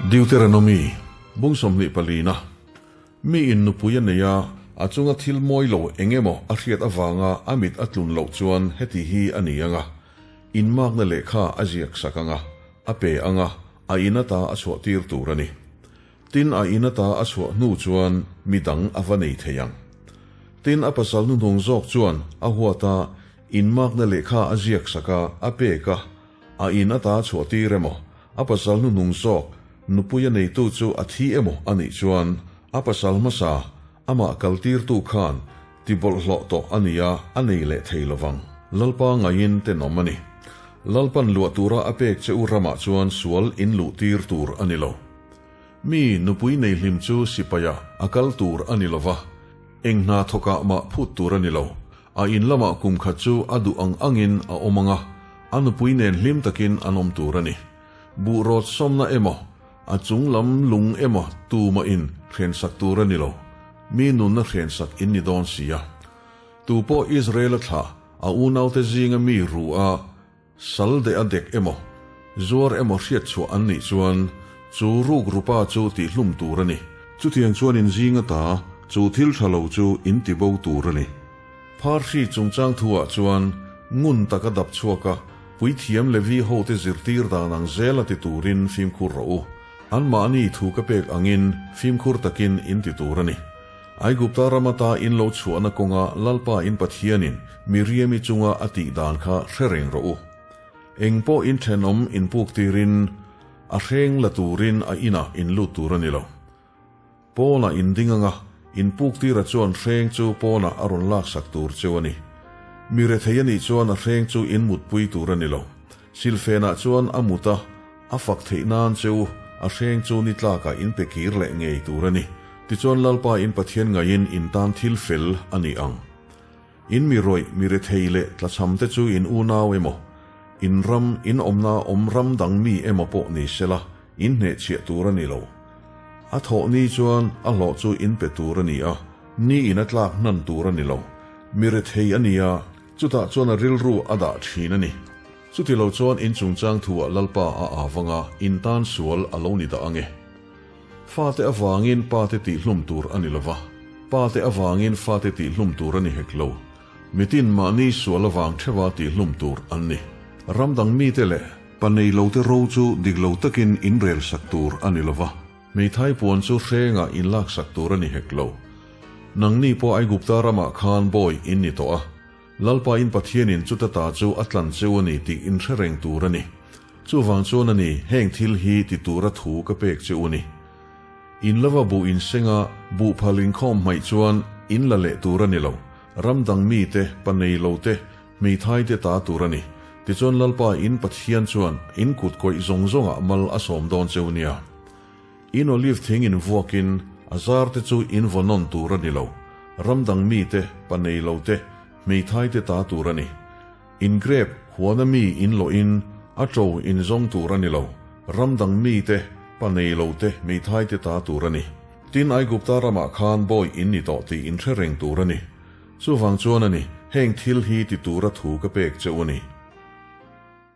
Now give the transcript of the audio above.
Deuteronomy, Bung 24 na, Mi in nupui a nei a, a chunga thil mawi lo eng emaw a hriat avanga a mit a tlun loh chuan heti hi a ni ang a, inmakna lehkha a ziak sak ang a, a pe ang a, a in ata a chhuahtir tur a ni. Tin, a in ata a chhuah hnu chuan mi dang a va nei thei ang. Tin, a pasal hnuhnung zawk chuan a huat a, inmakna lehkha a ziak sak a, a pek a, a in ata a chhuahtir emaw, a pasal hnuhnung zawk nupui a neitu chu a thi emaw a nih chuan a pasal hmasa amah kaltirtu khan ti bawlhhlawh tawh a ni a, a nei leh thei lovang. Lalpa ngaiin tenawm a ni. Lalpan luah tura a pek che u ramah chuan sual in luh tir tur a ni lo. Mi nupui nei hlim chu sipaia a kal tur a ni lova, eng hna thawkah mah phut tur a ni lo. A in lamah kum khat chu a duh ang angin a awm ang a, a nupui nen hlim takin an awm tur a ni. Buhrawt sawmna emaw, a chung lam lung emaw tumah in hrensak tur a ni lo. Mi nunna hrensak in ni dawn si a. Tu pawh Israel-a thlah, a unaute zinga mi ru a, sal deh a dek emaw, zuar emaw hriat chhuah an nih chuan, chu ruk rupa chu tihhlum tur a ni. Chutiang chuan in zinga ta, chu thil tha lo chu in ti bo tur a ni. Pharhri chungchang thuah chuan ngun taka dap chhuak a, puithiam Levi hote zirtir dan ang zela ti turin fimkhur rawh u. Anmahni thu ka pek angin fimkhur takin in ti tur a ni. Aigupta ram ata in lo chhuahna kawnga Lalpa in Pathianin Miriami chunga a tih dan kha hre reng rawh u. Eng pawh in thenawm in puk tirin a hreng la turin a inah in lut tur a ni lo. Pawnah in ding anga, in puktira chuan hreng chu pawnah a rawn laksak tur cheu a ni. Mi rethei a nih chuan a hreng chu in mutpui tur a ni lo. Silfenah chuan a mut a, a fak theih nan cheu a hreng chu ni tlakah in pe kir leh ngei tur a ni. Tichuan Lalpa in Pathian ngaiin in tan thil fel a ni ang. In mi rawih, mi rethei leh tlachham te chu in unau emaw, in ram, in awmna awm ram dang mi emaw pawh ni sela, in hnehchhiah tur a ni lo. A thawh ni chuan a hlawh chu in pe tur a ni a, ni in a tlak hnan tur a ni lo. Mi rethei a ni a, chutah chuan a rilru a dah thin a ni. Chuti lo chuan in chungchang thuah Lalpa a avanga in tan sual a lo ni dah ang e. Fate avangin pate tihhlum tur a ni lova, pate avangin fate tihhlum tur a ni hek lo. Mitin mahni sual avang theuha tihhlum tur an ni. Ram dang mite leh pa nei lote ro chu dik lo takin inrel sak tur a ni lova, hmeithai puan chu hrengah inlak sak tur a ni hek lo. Nangni pawh Aigupta ramah khan bawi in ni tawh a, Lalpa in Pathianin chuta ta chu a tlan cheu a ni tih in hre reng tur a ni. Chuvang chuan a ni, heng thil hi ti tura thu ka pek che u ni. In lova buh in senga buh phal inkhawm hmaih chuan in la leh tur a ni lo, ram dang mite, pa nei lo te, hmeithai te ta tur a ni. Tichuan Lalpa in Pathian chuan in kut kawih zawng zawngah mal a sawm dawn cheu nia. In olive thing in vuakin a zar te chu in vaw nawn tur a ni lo, ram dang mite, pa nei lo te, hmeithai te ta tur a ni. In grape huana mi in lawhin a ṭo in zawng tur a ni lo, ram dang mite, pa nei lo te, hmeithai te ta tur a ni. Tin, Aigupta ramah khan bawi in ni tawh tih in hre reng tur a ni. Chuvang chuan a ni, heng thil hi ti tura thu ka pek che u a ni.